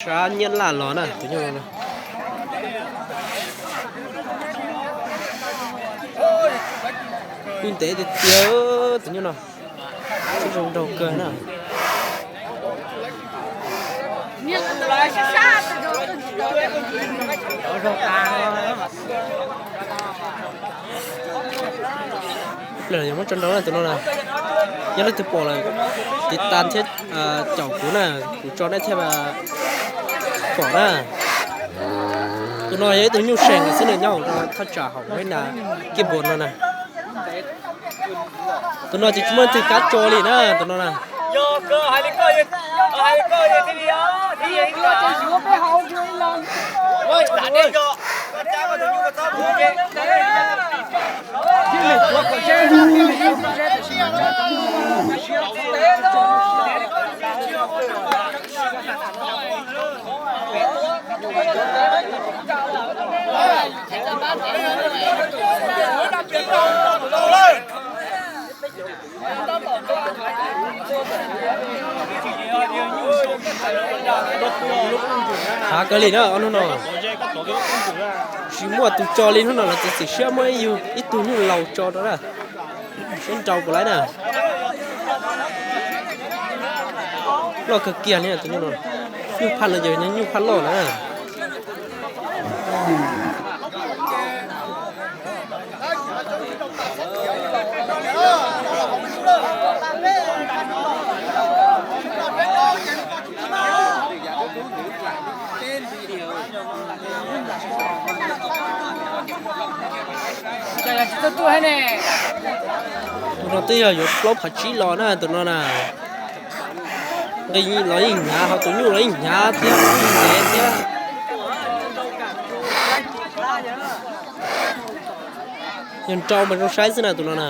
Sab Nyab Laj los na tus nyuj no. Kuj ntev tiag tiag tus nyuj no. Sib zoo nraug kawg na. Lawm yog muab tso nrau na tus no na. Yog leej twg pom lawm, tiv tas thiab caum kuv na, kuv tso nej thiaj pom na. Tus no yog ib tug nyuj seem xwb na, nyob hauv thaj tsam hauv Huaib Nas Kiaj Npua no na. Tus no ces tsis muaj leej twg kav tso li na tus no na. Hav kawg li na ob hnub no. Tsis muaj tus tso li hnub no lawv txiav txim siab muab ib yug ib tug nyuj laus tso rau na. Seb nrau puas laib na. Loj kawg kiag li tus nyuj no. Nyuj phaj no ces nyuj phaj loj na. Tus no twb yog yuav plaub phav tsib los na tus no na. Nqi los yeej hnyav, ho tus nyuj los yeej hnyav thiab, yeej ntev thiab. Yog nrau mas zoo saib xwb na tus no na.